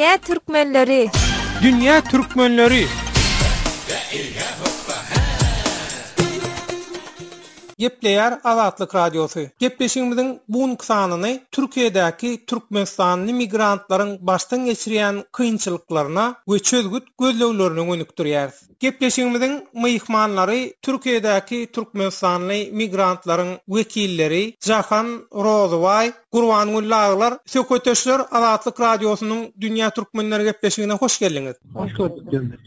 Dünýä türkmenleri! Dünýä türkmenleri! Gepleýär Azatlyk Radiosy. Gepleşigimiziň bu günki sanyny Türkiýedäki türkmenistanly migrantlaryň başdan geçirýän kynçylyklaryna we çözgüt gözleglerine gönükdirýäris. Gepleşigimiziň myhmanlary Türkiýedäki türkmenistanly migrantlaryň wekilleri Jahan Rozybaý, Gurbangül Daglar. Söhbetdeşler Azatlyk Radiosynyň Dünýä Türkmenleri gepleşigine hoş geldiňiz. Hoş gördük Döwlet.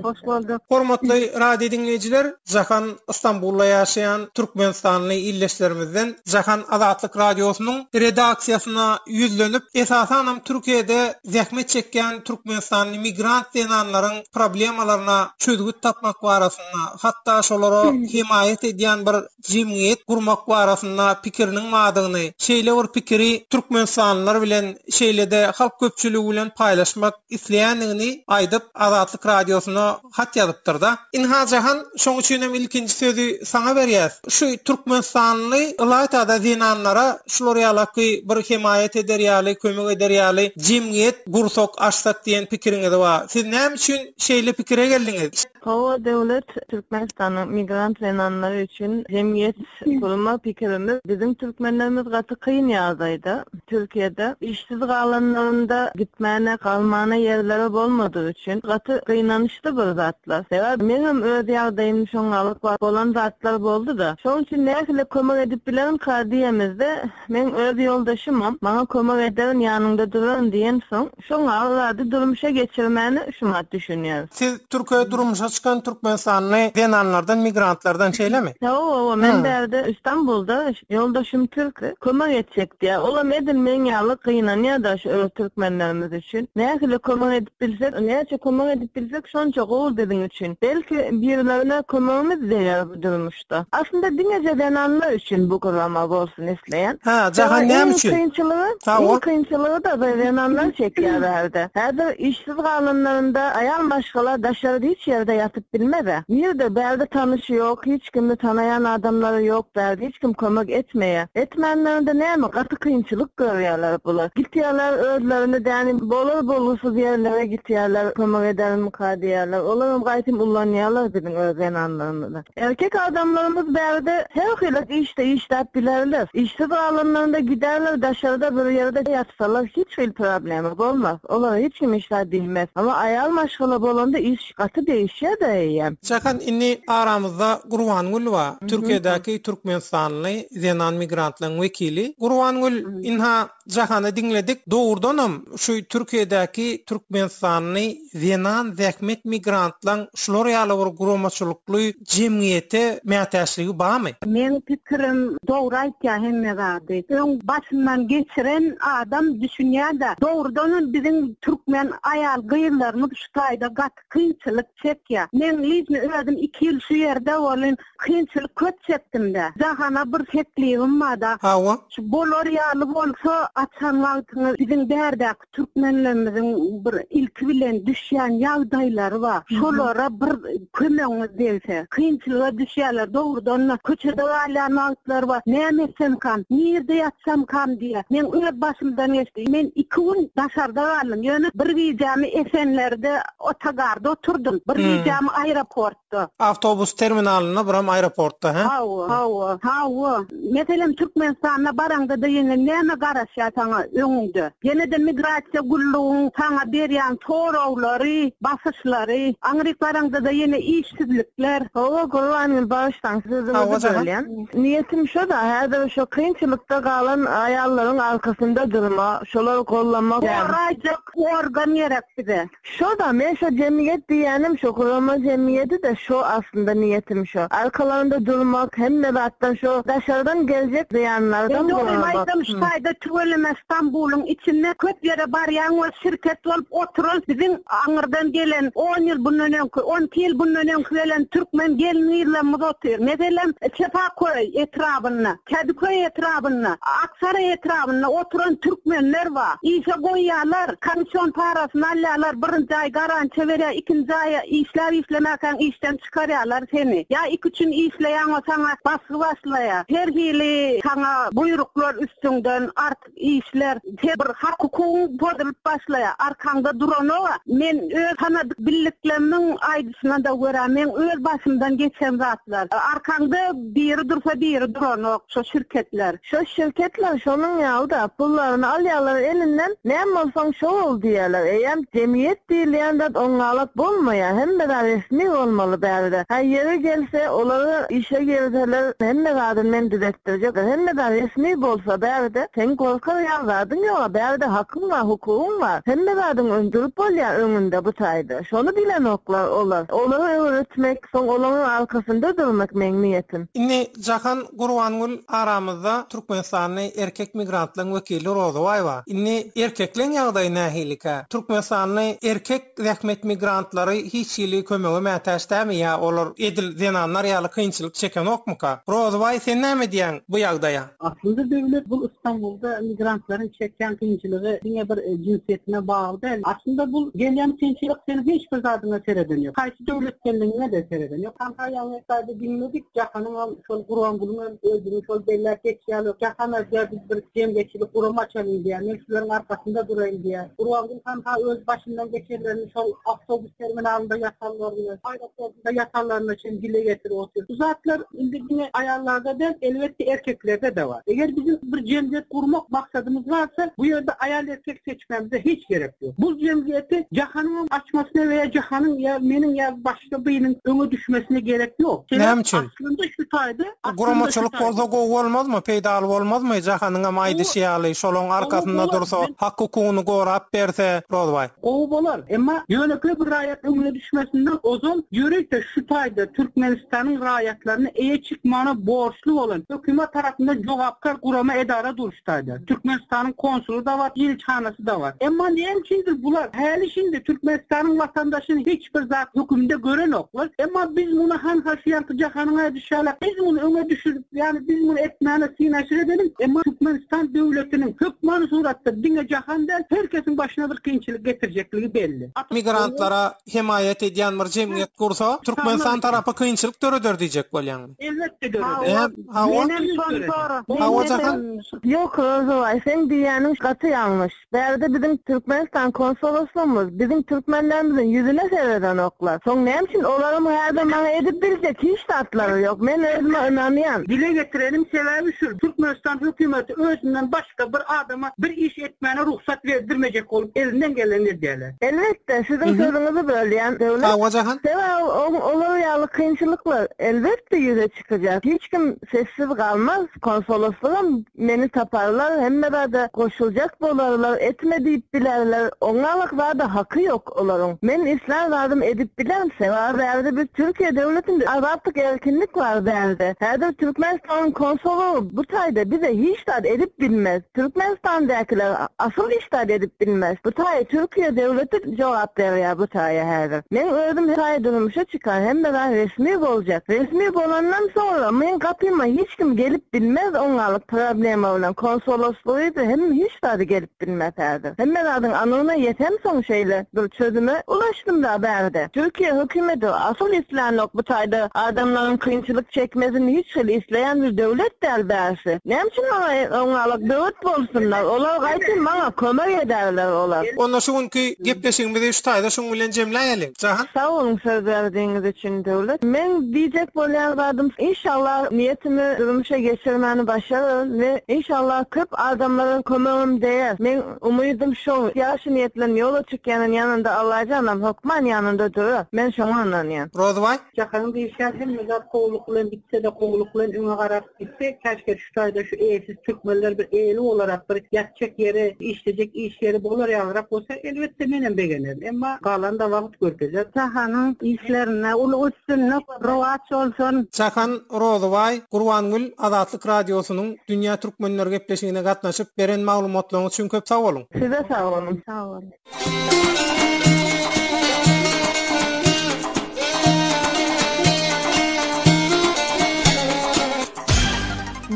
Hoş bolduk. Hormatly radio diňleýjiler, Jahan Istanbulda ýaşaýan türkmenistanly ildeşlerimizden Jahan Azatlyk Radiosynyň redaksiýasyna ýüzlenip, esasanam Türkiýede zähmet çekýän türkmenistanly migrant zenanlaryň problemalaryna çözgüt tapmak barasynda, hatda şolara hemaýat edýän bir jemgyýet gurmak barasynda pikiriniň bardygyny, şeýle bir pikiri türkmenistanlylar bilen, şeýle-de halk köpçüligi bilen paýlaşmak isleýändigini aýdyp, Azatlyk Radiosyna hat ýazypdyr-da. Ynha, Jahan, şoň üçinem ilkinji sözi saňa berýäs. Şu türkmenistanly, ylaýta-da zenanlara şular ýalaky bir hemaýat eder ýaly, kömek eder ýaly jemgyýet gursak, açsak diýen pikiriňiz bar. Siz näme üçin şeýle pikire geldiňiz? Hawa, döwlet Türkmenistanyň migrant zenanlary üçin jemgyýet gurma pikirimiz biziň türkmenlerimiz gaty kyn ýagdaýda. Türkiýede işsiz galanlarynda gitmäne, galmana ýerleri bolmadygy üçin gaty gynanyçly bir zatlar. Sebäbi meňem öz ýagdaýym şoňňalyk bolan zatlar boldy-da. Şoň üçin nähili kömek edip bilerinka diýemizde, meň öz ýoldaşymam maňa kömek ederin, ýanyňda duraryn diýensoň, Şoňa zady durmuşa geçirmäni şumat düşünýäris. Siz Türkiýe durmuşa çykan türkmenistanly zenanlardan, migrantlardan şeýlemi? Hawa, hawa, men bärde Istanbulda, ýoldaşym türk, kömek etjek diýýär. Olam edil meň ýaly gynanýar-da şu öz türkmenlerimiz üçin. Nähili kömek edip bilsek, näçe kömek edip bilsek şonça gowy biziň üçin. Belki birilerine kömegimiz deger bu durmuşda. Aslynda diňeje zenanlar üçin bu gurama bolsun isleýän. Hä, Jahan näme üçin? Iň kynçylygy, iň kynçylygy-da zenanlar çekýär bärde. Häzir işsiz galanlarynda aýal maşgala daşarda hiç ýerde ýatyp bilmez-ä. Nirde bärde tanyşy ýok, hiç kimi tanaýan adamlary ýok bärde hiç kim kömek etmeýär. Etmänlerinde näme gaty kynçylyk görýärler bular. Gitýärler özlerini däni bolar bolgusyz ýerlere gitýärler kömek edermika diýýärler. Olaram gaýtym ullanýarlar biziň öz zenanlarymyzy. Erkek adamlarymyz bärde her hili işde işläp bilerler. Işsiz galanlarynda giderler daşarda bir ýerde ýatsalar hiç hili problema bolmaz. Olara hiç kim işlä diýmez. Amma aýal maşgala bolanda iş gaty degişýär-de eýýäm. Jahan indi aramyzda Gurbangül bar. Türkiýedäki türkmenistanly zenan migrantlaryň wekili. Gurbangül ynha Jahany diňledik. Dogrudanam şu Türkiýedäki türkmenistanly zenan zähmet migrantlaň şular ýaly bir guramaçylykly jemgyýete mätäçligi barmy? Meň pikirim dogry aýtýar hemme zady. Öň başyndan geçiren adam düşünýärde. Dogrudanam biziň türkmen aýal gyzlarymyz şu taýda gaty kynçylyk çekýär. Meň liçno özüm iki ýyl şu ýerde bolyn kynçylyk köp çekdimdä. Jahana bir teklibim barda. Hawa. Şu bolar ýaly bolsa açan wagtyňyz biziň bärdäki Türkmenlerimiziň bir ilki bilen düşýän ýagdaýlary bar. Şolara bir kömegiňiz degse. Kynçylyga düşýärler, dogrudan-da köçede galýan wagtlary bar. Näme etsemkam, nirde ýatsamkam diýýär. Meň öz başymdan geçdi. Men iki gün daşarda galdym. Ýöne bir gijämi Esenlerde otogarda oturdym. Bir gijämi aeroportda. Awtobus terminalynda biram aeroportda, hä? Hawa, hawa, hawa. Meselem, Türkmenistanda baraňda-da ýene näme garaşýar saňa öňüňde? Ýene-de migrasiýa gullugyň saňa berýän soraglary, basyşlary. Aňryk baraňda-da ýene işsizlikler. Hawa, Gurbangül, bagyşlaň, sözüňizi bölýän. Niýetim şo-da, häzir şo kynçylykda galan aýallaryň arkasynda durma, şolary gollamak. Goraýjak organ gerek bize. Şo-da, men şo jemgyýet diýýänim şo gurama jemgyýeti-de şo aslynda niýetim şo. Arkalarynda durmak, hemme zatdan şo daşardan geljek zyýanlardan Men dogrymy goramak. aýtsam şu taýda tüweleme Stambulyň içinde köp ýere barýaň we şirket bolup oturan biziň aňyrdan gelen on ýyl bundan öňki, onki ýyl bundan öňki gelen türkmen gelin-gyzlarymyz otyr. Meselem, Sefaköý etrabynda. Kadyköý etrabynda, Aksaraý etrabynda oturan türkmenler bar. Işe goýýarlar, komission parasyny alýarlar, birinji aý garantiýa berýär, ikinji aýa işläp. Işläp işlemäkäň işden çykarýarlar seni. Ýa iküç gün işleýäň o saňa basgy başlaýar. Her hili saňa buýruklar üstüňden artyk işler. Sen bir hak hukugyň bozulyp başlaýar. Arkaňda duranok-a. Men öz tanadyk bildiklerimiň aýdyşyna-da görä meň öz başymdan geçen zatlar. Arkaňda biri dursa biri duranok şo şirketler. Şo şirketler şonuň ýaly-da, pullaryny alýarlar elinden, näme bolsaň şo bol diýýärler. Eýýäm jemgyýet diýilýän zat oňňalak bolmaýar. Hemme zat resmi bolmaly bärde. Hä ýeri gelse olary işe girizseler hemme zadyny men düzetdirjek. Hemme zat resmi bolsa bärde seň gorkar ýaly zadyň ýoga bärde hakyň bar hukugyň bar. Hemme zadyň öndürip bolýar öňünde bu taýda. Şony bilenoklar olar. Olary öwretmek soň olaryň arkasynda durmak meň niýetim. Indi Jahan Gurbangül aramyzda Türkmenistanly erkek migrantlaryň wekili Rozybaý bar. Indi erkekleň ýagdaýy nähilikä? Türkmenistanly erkek zähmet migrantlary hiç hili kömege mätäç dälmi ýa olar edil zenanlar ýaly kynçylyk çekenokmyka? Rozybaý sen näme diýýäň bu ýagdaýa? Aslynda döwlet bul Istanbulda migrantlaryň çekýän kynçylygy diňe bir jinsýetine bagly däl. Aslynda bul gelýän kynçylyk seniň hiç bir zadyňa sereden ýok. Haýsy döwletdenligiňe-de sereden ýok. Hanha ýaňy taýda diňledik Jahanyňam şol Gurbangulyňam özüniň şol belläp geçişi ýaly Jahan aýdýar biz bir jemgyýetçilik gurama açalyň diýýär. Men şularyň arkasynda duraýyn diýýär. Gurbangul hanha öz başyndan geçenlerini şol awtobus terminalynda ýatanlaryny, aeroportunda ýatanlaryna çenli dile getirip otyr. Bu zatlar indi diňe aýallarda däl, elbetde erkeklerde-de bar. Eger biziň bir jemgyýet gurmak maksadymyz barsa, bu ýerde aýal-erkek seçmämize hiç gerek ýok. Bu jemgyýeti Jahanyňam açmasyna we ýa Jahanyň ýa meniň ýa başga biriniň öňe düşmesine gerek ýok. Näme üçin? Aslynda şu taýda, Guramaçylyk bolsa gowy bolmazmy, peýdaly bolmazmy, Jahanyňam aýdyşy ýaly, şolaň arkasynda dursa, hak-hukugyny gorap berse, Rozbaý. Gowy bolar. Emma ýönekeý bir raýat öňüne düşmesinden ozal ýörite şu taýda Türkmenistanyň raýatlaryna eýe çykmana borçly bolan hökümet tarapyndan jogapkär gurama edara dur şu taýda. Türkmenistanyň konsuly-da bar, ilçihanasy-da bar. Emma näme üçindir bular häli-şindi Türkmenistanyň watandaşyny hiç bir zat höküminde görenoklar. Emma biz muny hanha şu ýanky Jahanyň aýdyşy ýaly biz muny öňe düşürip, ýagny biz muny etmäne synanyşyk edeliň. Emma Türkmenistan döwletiniň hökmany suratda diňe Jahan däl, her kesiň başyna bir kynçylyk getirjekligi belli. Migrantlara hemaýat edýän bir jemgyýet gursa, Türkmenistan tarapy kynçylyk döreder diýjek bolýaňmy? Elbetde döreder. Hawa. Menem şony sora. Hawa Jahan. Ýok Rozybaý seň diýýäniň gaty ýalňyş. Bärde biziň Türkmenistan konsoloslygymyz biziň türkmenlerimiziň ýüzüne seredenoklar. Soň näme üçin olaryň häzir maňa edip biljek hiç zatlary ýok. Men özüme ynanýan. Dile getirelim sebäbi şu Türkmenistan hökümeti özünden başga bir adama bir iş etmäne rugsat berdirmejek bolup elinden gelenini edýärler. Elbetde, siziň sözüňizi bölýän, Döwlet. Hawa, Jahan. Sebäbi olar ýaly kynçylyklar, elbetde, ýüze çykacak. Hiç kim sessiz galmaz, konsoloslygam meni taparlar, hemme zada goşuljak bolarlar, etme diýip bilerler, oňňalak zada haky ýok olaryň. Men islän zadymy edip bilerin, sebäbi bärde biz Türkiýe döwletinde azatlyk, erkinlik bar bärde. Häzir Türkmenistanyň konsology bu taýda bize hiç zat edip bilmez. Türkmenistandäkiler asyl hiç zat edip bilmez. Bu taýa Türkiýe döwleti jogap berýär bu taýa häzir. Meň özüm taýa durmuşa çykan hemme zat resmi boljak. Resmi bolandan soňra meň gapyma hiç kim gelip bilmez oňalyk problema bilen konsoloslygy hem hiç zady gelip bilmez häzir. Hemme zadyň anygyna ýetemsoň şeýle bir çözüme ulaşdym da bärde. Türkiýe hökümeti asyl islänok bu taýda adamlaryň kynçylyk çekmesini hiç hili isleýän bir döwlet däl bärsi. Näme üçin maňa oňalyk böwet bolsunlar olar gaýtym maňa kömek ederler olar. Onda şu günki gepleşigimizi şu taýda şuň bilen jemläýeliň. Jahan. Sag boluň söz berdigiňiz üçin Döwlet. Meň diýjek bolýan zadym inşallah niýetimi durmuşa geçirmäni başararyn we inşallah köp adamlara kömegim değer. Meň Umydym şo, ýagşy niýet bilen ýola çykýanyň ýanynda Allajanam hökman ýanynda durar. Men şoňa ynanýan. Rozybaý. Jahanyň diýişýän hemme zat gowulyk bilen bitse-de gowulyk bilen öňe garap gitse käşgä şu taýda şu eýesiz türkmenler bir eýeli bolarak bir ýatjak ýeri işlejek iş ýeri bolar ýalyrak bolsa elbetde menem begenerin emma galanda wagt görkezer. Jahanyň işlerinde uly üstünlik rowaç bolsun. Jahan Rozybaý, Gurbangül Azatlyk Radiosynyň Dünýä Türkmenleri gepleşigine gatnaşyp beren maglumatlaryňyz üçin köp sag boluň. Size sag boluň. Sag boluň.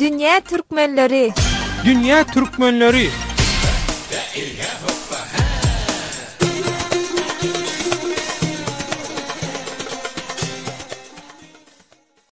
Dünýä Türkmenleri. Dünýä Türkmenleri.